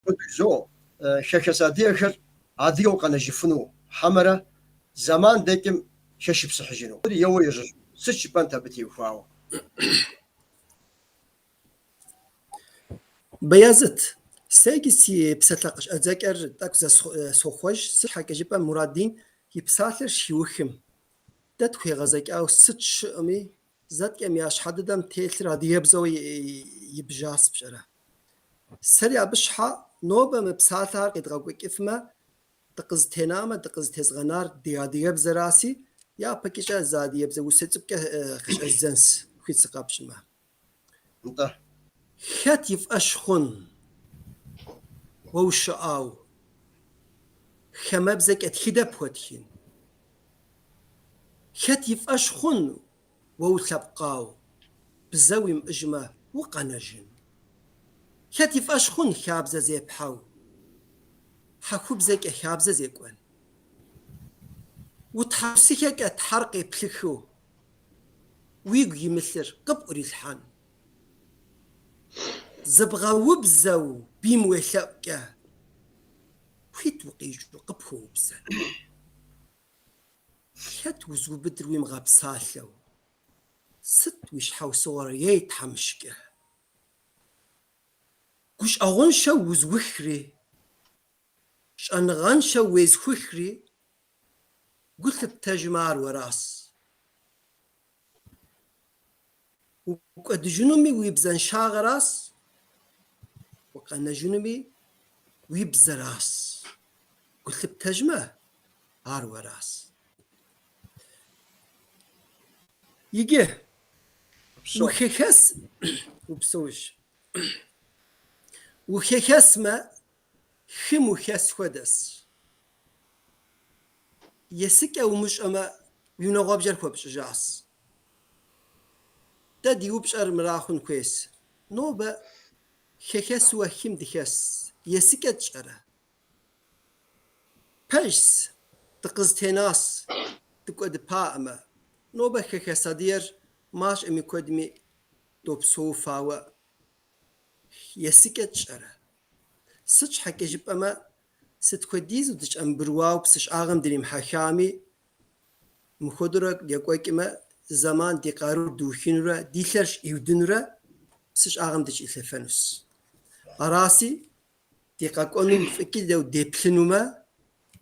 Мыпхуэдэу жызоӏэ, хэхэс адыгэхэр адыгэу къэнэжыфыну хьэмэрэ зэман дэкӏым хэшыпсыхьыжыну? Еуэ ежьэжыну. Сыт жыпӏэнт абы теухуауэ? Бэязыт, сэ иджы си псалъэ къыщӏэдзэкӏэр тӏэкӏу сохъуэж, сыт щхьэкӏэ жыпӏэм Мурадин и псалъэр щиухым, дэ тхуегъэзэкӏауэ сыт щыӏэми, зэткӏэм я щхьэ дыдэм телъыр адыгэбзэу ибжащ, пщӏэрэ. Сэри абы щхьэ нобэ мы псалъэхэр къедгъэкӏуэкӏыфмэ, дыкъызытенамэ, дыкъызытезгъэнар ди адыгэбзэраси, япэкӏыкӏэ зы адыгэбзэ усэ цӏыкӏукӏэ къыщӏэздзэнс, хуит сыкъэпщӏмэ. Нтӏэ. Хэт и фӏэщ хъун уэ ущыӏау, хамэбзэкӏэ тхыдэ пхуэтхын? Хэт и фӏэщ хъун уэ улъэпкъау, бзэ уимыӏэжмэ, укъэнэжын? Хэт и фӏэщ хъун хабзэ зепхьэу, хьэхубзэкӏэ хабзэ зекӏуэн? Утхьэусыхэкӏэ Тхьэр къеплъыхыу, уигу имылъыр къыпӏурилъхьэн? Зыбгъэубзэу бийм уелъэӏукӏэ, хуит укъищӏу къыпхуэубзэн? Хэт узыубыдыр уимыгъэпсалъэу? Сыт уи щхьэусыгъуэр, ей тхьэмыщкӏэ? Гущӏэгъуншэу узыухри, щӏэныгъэншэу уезыхухри, гу лъыптэжмэ ар уэращ. Укӏуэдыжынуми уи бзэншагъэращ, укъэнэжынуми уи бзэращ. Гу лъыптэжмэ, ар уэращ. Иджы ухэхэс, упсэущ. Ухэхэсмэ, хым ухэс хуэдэщ. Есыкӏэ умыщӏэмэ, уи унагъуэбжэр хуэпщӏыжащ. Дэ ди упщӏэр мыра хъун хуейщ. Нобэ хэхэсуэ хым дыхэс, есыкӏэ тщӏэрэ? Пэжщ, дыкъызэтенащ, дыкӏуэдыпаӏымэ. Нобэ хэхэс адыгэр мащӏэми куэдми допсэуф, ауэ есыкӏэ тщӏэрэ? Сыт щхьэкӏэ жыпӏэмэ, сыт хуэдизу дыкӏэмбрыуауэ псы щӏагъым дримыхьэхами, Мыхуэдэурэ екӏуэкӏмэ, зы зэман ди къарур дыухынурэ, ди лъэр щӏиудынурэ псы щӏагъым дыщӏилъэфэнущ. Араси, ди къэкӏуэнум фӏыкӏи деплъынумэ,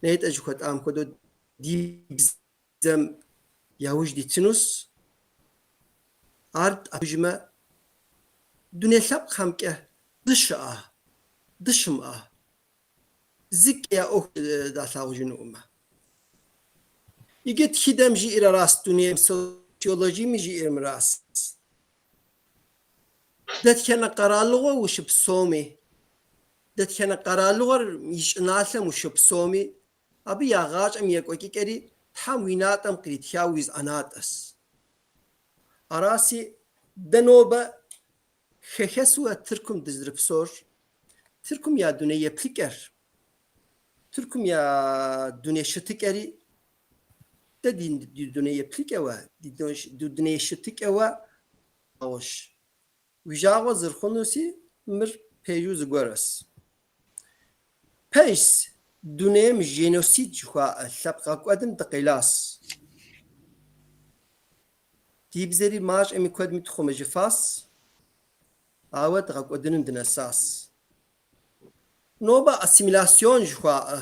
нетӏэ жыхуэтӏам хуэдэу ди бзэм яужь дитынущ. Ар тӏэпыжмэ, дуней лъэпкъхэмкӏэ дыщыӏэ, дыщымыӏэ. Зыкӏи я ӏуэху далъагъужынукъымэ. Иджы тхыдэм жиӏэр аращ, дунейм социологиеми жиӏэр мыращ. Дэтхэнэ къэралыгъуэ ущыпсэуми, дэтхэнэ къэралыгъуэр и щӏыналъэм ущыпсэуми, абы я гъащӏэм и екӏуэкӏыкӏэри Тхьэм уи натӏэм къритхауэ уи зы ӏэнатӏэщ. Араси, дэ нобэ Хэхэсуэ Тыркум дызэрыпсэур, Тыркум я дуней еплъыкӏэр, Тыркум я дуней щытыкӏэри дэ ди дуней еплъыкӏэуэ, ди дуней щытыкӏэуэ ауэщ. Уи жагъуэ зэрыхъунуси, мыр пэжу зыгуэрэс. Пэжщ, дунейм геноцид жыхуаӏэ лъэпкъгъэкӏуэдым дыкъелащ. Ди бзэри мащӏэми куэдми тхъумэжыфащ, ауэ дгъэкӏуэдыным дынэсащ. Нобэ ассимиляцион жыхуаӏэ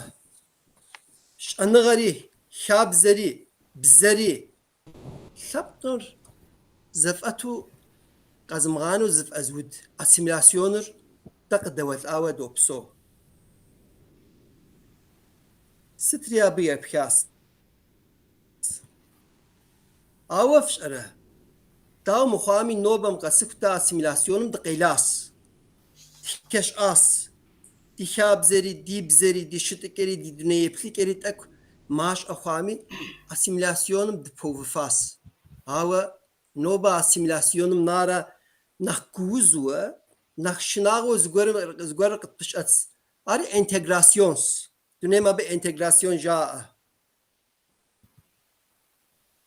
щӏэныгъэри, хабзэри, бзэри лъэпкъыр зэфӏэту къэзымыгъанэу зыфӏэзыуд ассимиляционыр дэ къыдэуэлӏауэ допсэу. Сытри абы епхащ. Ауэ фщӏэрэ, дауэ мыхъуами, нобэм къэсыху дэ ассимиляционым дыкъелащ, тхэщӏащ. Ди хабзэри, ди бзэри, ди щытыкӏэри, ди дуней еплъыкӏэри тӏэкӏу мащӏэ хъуами, ассимиляционым дыпэувыфащ. Ауэ нобэ ассимиляционым нэрэ нэхъ гуузуэ, нэхъ шынагъуэу зыгуэрыр къытпыщӏэтщ. Ари интеграционщ. Дунейм абы интеграцион жаӏэ.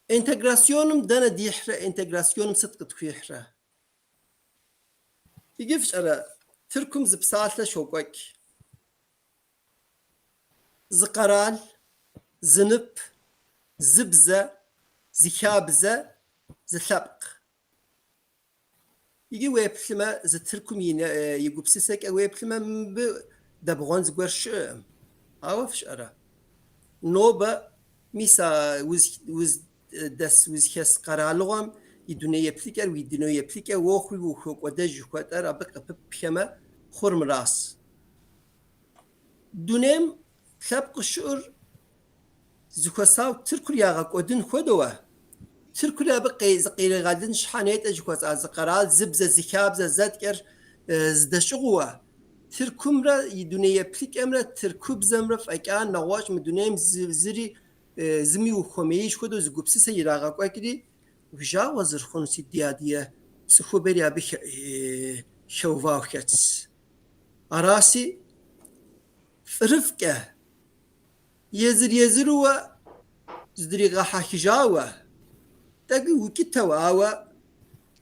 Интеграционым дэнэ дихьрэ, интеграционым сыт къытхуихьрэ? Иджы фщӏэрэ, Тыркум зы псалъэ щокӏуэкӏ. Зы къэрал, зы нып, зы бзэ, зы хабзэ, зы лъэпкъ. Иджы уеплъмэ, зы Тыркум и гупсысэкӏэ уеплъмэ, мыбы дэбгъуэн зыгуэр щыӏэкъым. Ауэ фщӏэрэ? Нобэ мис а уздэс узыхэс къэралыгъуэм и дуней еплъыкӏэр уи дуней еплъыкӏэ уохъури ухокӏуэдэж жыхуэтӏэр абы къыпыпхэмэ, хъур мыращ. Дунейм лъэпкъыу щыӏэр зыхуэсау Тыркур ягъэкӏуэдын хуэдэуэ, Тыркури абы зыкъиригъэлын щхьэ нетӏэ жыхуэсӏа зы къэрал, зы бзэ, зы хабзэ зэткӏэр здэщӏыгъууэ, Тыркумрэ и дуней еплъыкӏэмрэ тыркубзэмрэ фӏэкӏа нэгъуэщӏ мы дунейм зыри зыми ухуэмеиж хуэдэу зы гупсысэ ирагъэкӏуэкӏри, уи жагъуэ зэрыхъунуси, ди адыгэ цӏыхубэри абы хэувауэ хэтщ. Араси, фӏырыфӏкӏэ езыр-езыруэ зыдригъэхьэхыжауэ, тӏэкӏуи укӏытэу, ауэ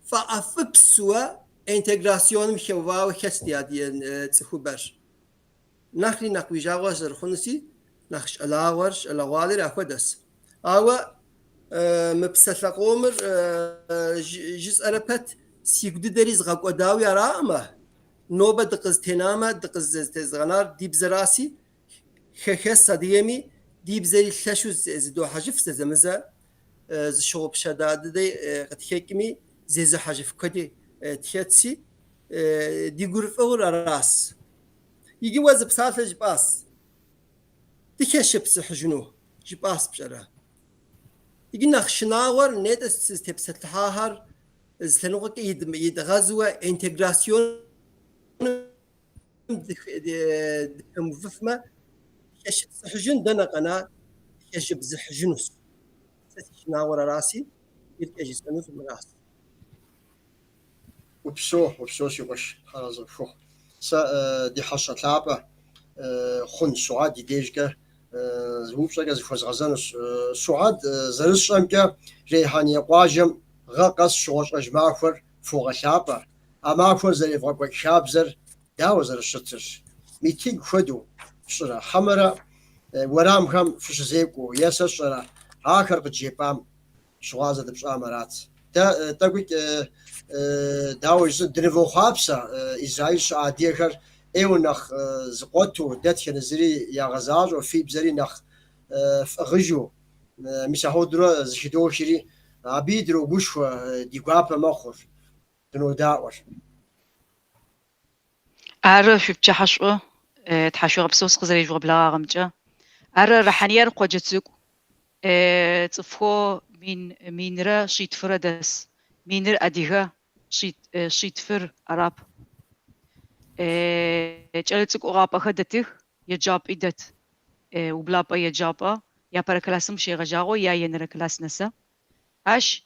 фӏэӏэфӏыпсуэ интеграционым хэувауэ хэтщ ди адыгэ цӏыхубэр. Нэхъри нэхъ уи жагъуэ зэрыхъунуси, нэхъ щӏалэгъуэр, щӏалэгъуалэри ахуэдэщ. Ауэ мы псалъэ къомыр жысӏэрэ пэт, сигу дыдэри згъэкӏуэдауи араӏымэ, нобэ дыкъызытенамэ, дыкъызытезыгъэнар ди бзэраси, хэхэс адыгэми ди бзэри лъэщу зыдохьэжыф зэзэмызэ, зыщыгъупщэда дыдэ къытхэкӏми, зезыхьэжыф куэди тхэтщи, ди гурыфӏыгъуэр аращ. Иджы уэ зы псалъэ жыпӏащ. Дыхэшыпсыхьыжыну жыпӏащ пщӏэрэ? Иджы нэхъ шынагъуэр нетӏэ сызытепсэлъыхьахэр зы лъэныкъуэкӏэ идгъэзуэ интеграционым дыхэмыувыфмэ, дыхэшыпсыхьыжын дэнэ къэна, дыхэшыбзыхьыжынущ. Сэ си шынагъуэр араси, иркӏэ жысӏэнур мыращ. Упсэу, упсэу, си къуэш, Тхьэразэ пхухъу. Сэ ди хьэщӏэ лъапӏэ Хъун Суад и дежкӏэ зы упщӏэкӏэ зыхуэзгъэзэнущ. Суад, зэрысщӏэмкӏэ, Рейхьэние къуажэм гъэ къэс щыгъуэщӏэж махуэр фогъэлъапӏэ. А махуэр зэревгъэкӏуэкӏ хабзэр дауэ зэрыщытыр? Митинг хуэдэу фщӏырэ, хьэмэрэ уэрамхэм фыщызекӏуэу е сэ сщӏэрэ, ахэр къыджепӏам щыгъуазэ дыпщӏам арат. Дэ тӏэкӏуикӏ дауэ жысӏэн, дынывохъуапсэ, Израил щыӏэ адыгэхэр ӏейуэ нэхъ зыкъуэту, дэтхэнэ зыри ягъэзащӏэу, фи бзэри нэхъ фӏыгъыжу, мис ахуэдэурэ зыхыдохри, абыи дрогушхуэ, ди гуапэ мэхъур, дынодаӏуэр. Ары, шъуипчыхьэ шӏу, тхьашъуегъэпсэу сыкъызэрежъугъэблэгъагъэмкӏэ. Ары, Рыхьаниер къоджэ цӏыкӏу, цӏыфхэу мин, минрэ шъитфырэ дэс. Миныр адыгэ, шъитфыр араб. Кӏэлэцӏыкӏу ӏыгъапӏэхэр дэтых, еджапӏи дэт. Ублапӏэ еджапӏэ, япэрэ классым щегъэжьагъэу яенэрэ класс нэсэ. Ащ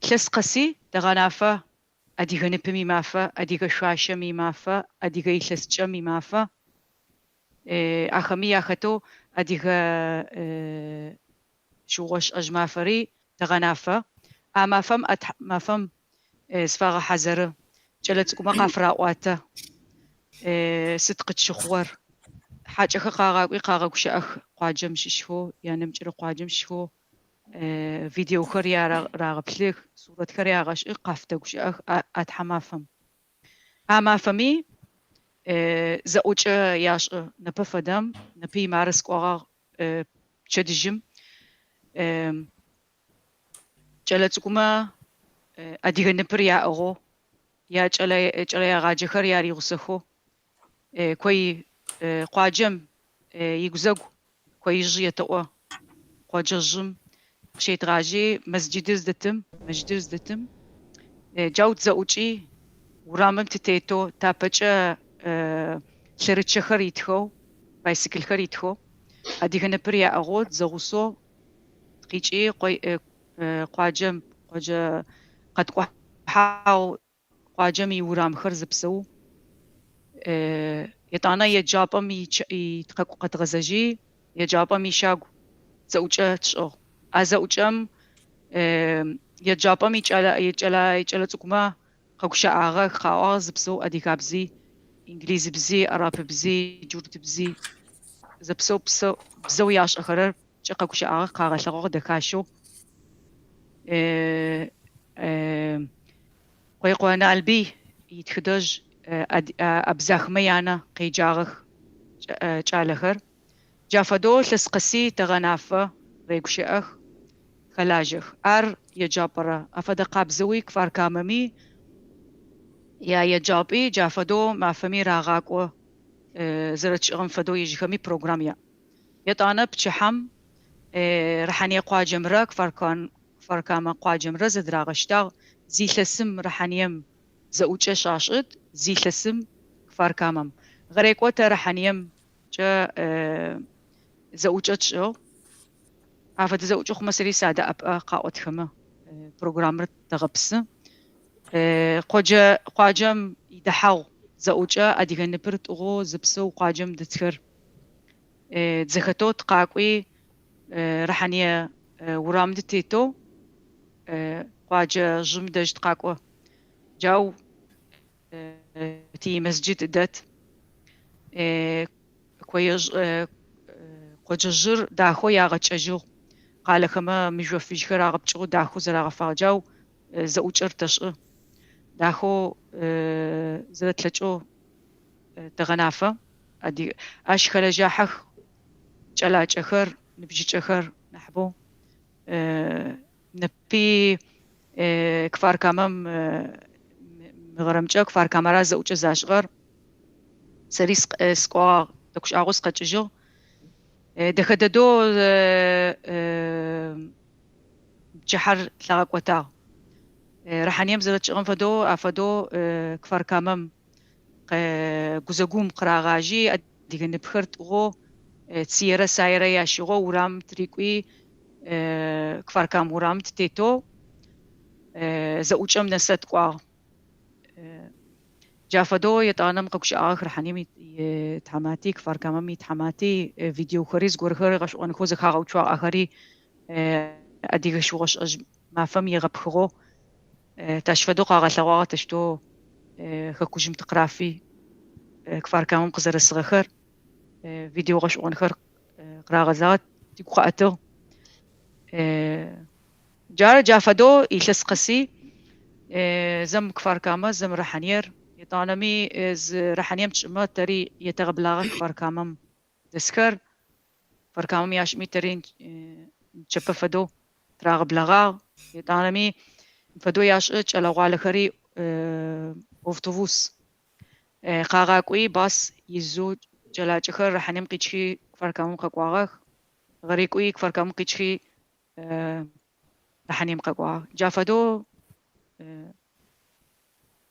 илъэс къэси тэгъэнафэ Адыгэ ныпым и мафэ, адыгэ шъуашэм и мафэ, адыгэ илъэсыкӏэм и мафэ. Ахэми ахэтэу адыгэ шъыгъо-шӏэжь мафэри тэгъэнафэ. А мафэм а тхьамафэм зыфагъэхьазыры, кӏэлэцӏыкӏумэ къафыраӏуатэ сыд къытщыхъугъэр. Хьакӏэхэр къагъакӏуи къагъэгущыӏэх къуаджэм щыщхэу, е нэмыкӏырэ къуаджэм щыщхэу Видеохэр рагъэплъых, сурэтхэр ягъэшӏых, къафдэгущыӏэх а тхьамафэм. А мафэми зэӏукӏэ яшӏы непэ фэдэм, непи мары сыкӏогъагъ пчэдыжьым. Кӏэлэцӏыкӏумэ адыгэ ныпыр яӏыгъэу, якӏэлэегъаджэхэр яригъусэхэу кой къуаджэм игузэгу Коижъ етэӏо. Къоджэжъым къыщедгъажьи, мэзджыдыр зыдэтым, мэджыдыр зыдэтым джау тызэӏукӏи, урамым тытетэу, тапэкӏэ лъэрычъэхэр итхэу, байсиклхэр итхэу, адыгэ ныпыр яӏыгъэу тызэгъусэу тыкъикӏи къуаджэм, къоджэ къэткӏухьагъ. Къуаджэм и урамхэр зэпсэу. Етӏанэ еджапӏэм къэдгъэзэжьи, еджапӏэм ищагу зэӏукӏэ тшӏыгъ. А зэӏукӏэм еджапӏэм икӏэлэцӏыкӏумэ къэгущыӏагъэх, къаӏуагъ зэпсэу адыгабзи, инглизыбзи, арапыбзи, джуртыбзи. зэпсэу псэу бзэу яшӏэхэрэр кӏэ къэгущыӏагъэх, къагъэлъэгъуагъ дэхащэу. Къуекъо Налбый итхыдэжъ Абдзахмэ янэ къеджагъэх кӏалэхэр. Джа фэдэу илъэс къэси тэгъэнафэ, регущыӏэх, хэлажьэх. Ар еджапӏэрэ афэдэ къабзэуи Кфар-Камэми яеджапӏи джа фэдэу мафэми рагъакӏо зэрэтшӏыгъэм фэдэу ежьхэми программ яӏ. Етӏанэ пчыхьэм Рыхьание къуаджэмрэ Кфар-Камэ къуаджэмрэ зэдырагъэштагъ. Зы илъэсым Рыхьанием зэӏукӏэ щашӏыт, зы илъэсым Кфар-Камэм. Гъэрекӏо тэ Рыхьанием кӏэ зэӏукӏэ тшӏыгъ. Афэдэ зэӏукӏэ хъумэ сэри садэӏэпыӏэ къаӏотхэмэ программэр тэгъэпсы. Къоджэ къуаджэм идэхьэгъу зэӏукӏэ адыгэ ныпыр тӏыгъэу зэпсэу къуаджэм дэтхэр дзэхэтэу тыкъакӏуи Рыхьание урамым тытетэу къуаджэ жъым дэжь тыкъакӏо. Джау тимэсджыд дэт. Коежъ къоджэжъыр дахэу ягъэкӏэжьыгъ. Къалэхэмэ мыжъо фыжьхэр агъэпкӏыгъэу дахэу зэрагъэфагъ. Джау зэӏукӏэр тэшӏы. Дахэу зэрэтлъэкӏэу тэгъэнафэ. Ащ хэлэжьахьэх кӏэлакӏэхэр, ныбжьыкӏэхэр нахьыбэу. Непи Кфар-Камэм мыгъэрэмкӏэ Кфар-Камэра зэӏукӏэ зашӏыгъэр. Сэри сыкӏогъагъ, тӏэкӏу шӏагъэу сыкъэкӏыжьыгъ. Дэхэ дэдэу пчыхьэр лъагъэкӏотагъ. Рыхьанием зэрэтшӏыгъэм фэдэу, афэдэу Кфар-Камэм гузэгум къырагъажьи, адыгэ ныпхэр тӏыгъэу, цыерэ саерэ ящыгъэу урамым тырикӏуи, Кфар-Кам урамым тытетэу зэӏукӏэм нэсэ тыкӏуагъ. Джа фэдэу етӏанэм къэгущыӏагъэх Рыхьанием итхьамати, Кфар-Камэм итхьамати, видеохэри зыгорэхэр гъэшӏэгъонхэу зэхагъэуцуагъ, ахэри адыгэ шъыгъо-шӏэжь мафэм егъэпхыгъэу тащ фэдэу къагъэлъэгъуагъ тэщтэу хэкужъым тыкъырафи Кфар-Камэм къызэрэсыгъэхэр, видео гъэшӏэгъонхэр къырагъэдзагъ, тыгу къыӏэтыгъ. Джары джа фэдэу илъэс къэси зэм Кфар-Камэ, зэм Рыхьаниер, етӏанэми зы Рыхьанием тшӏымэ тэри етэгъэблагъэх Кфар-Камэм дэсхэр. Кфар-Камэм яшӏыми тэри нычэпэ фэдэу тырагъэблэгъагъ. Етӏанэми фэдэу яшӏы кӏэлэгъуалэхэри автобус къагъакӏуи бас изэу кӏэлакӏэхэр Рыхьанием къикӏхи Кфар-Камэм къэкӏуагъэх. Гъэрекӏуи Кфар-Камэм къикӏхи Рыхьанием къэкӏуагъэх. Джа фэдэу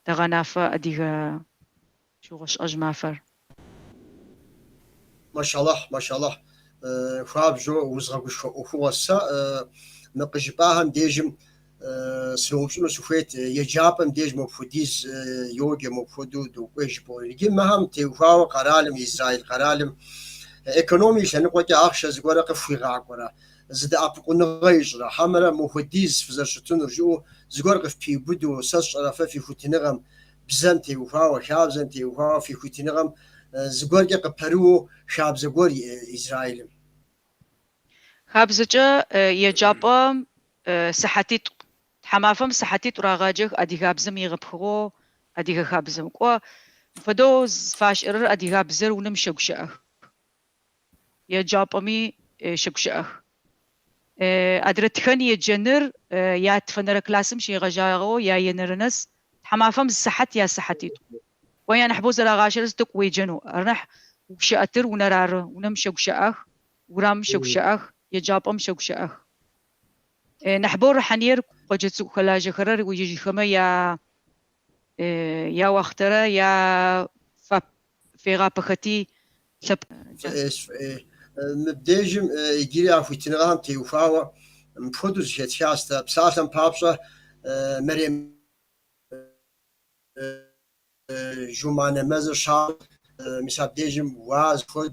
тэгъэнафэ адыгэ шъыгъо-шӏэжь мафэр. Машаллахь, машаллахь, хуабжьу узгъэгушхуэ ӏуэхугъуэ. Сэ мы къыжыпӏахэм дежым сыноупщӏыну сыхуейт, еджапӏэм деж мопхуэдиз йоджэ, мопхуэдэу докӏуей жыпӏэу. Иджы мыхэм теухуауэ къэралым, Израил къэралым экономие и лъэныкъуэкӏэ ахъшэ зыгуэрэ къыфхуигъакӏуэрэ, зы дэӏэпыкъуныгъэ ищӏрэ, хьэмэрэ мохуэдиз фызэрыщытынур жиӏэу зыгуэр къыфпиубыду, сэ сщӏэрэ фэ фи хуитыныгъэм бзэм теухуауэ, хабзэм теухуауэ фи хуитыныгъэм зыгуэркӏэ къыпэрыуэу хабзэ гуэр иӏэ Израилым? Хабзэкӏэ еджапӏэм сыхьэтитӏу, тхьэмафэм сыхьэтитӏу рагъаджэх адыгабзэм егъэпхыгъэу адыгэ хабзэм. Кӏо, фэдэу зыфашӏэрэр адыгабзэр унэм щэгущыӏэх. Еджапӏэми щэгущыӏэх. Адрэ тхэн еджэныр ятфэнэрэ классым щегъэжьагъэу яенэрэ нэс тхьэмафэм зы сыхьат я сыхьатитӏу. Кӏо янахьыбэу зэрагъашӏэрэр зы тӏэкӏу уеджэнэу. Ар нахь угущыӏэтыр унэр ары. Унэм щэгущыӏэх, урамым щэгущыӏэх, еджапӏэм щэгущыӏэх. Нахьыбэу Рыхьаниер къоджэ цӏыкӏу хэлажьэхэрэр ежьхэмэ я яуахътэрэ я фегъапэхэти лъэпкъ. Фӏыӏейщ, фӏыӏей. Мыбдежым иджыри а хуитыныгъэхэм теухуауэ мыпхуэдэу зэхэтхащ дэ. Псалъэм папщӏэ, мэрем жума нэмэзыр щащӏ, мис абдежым уаз хуэдэу.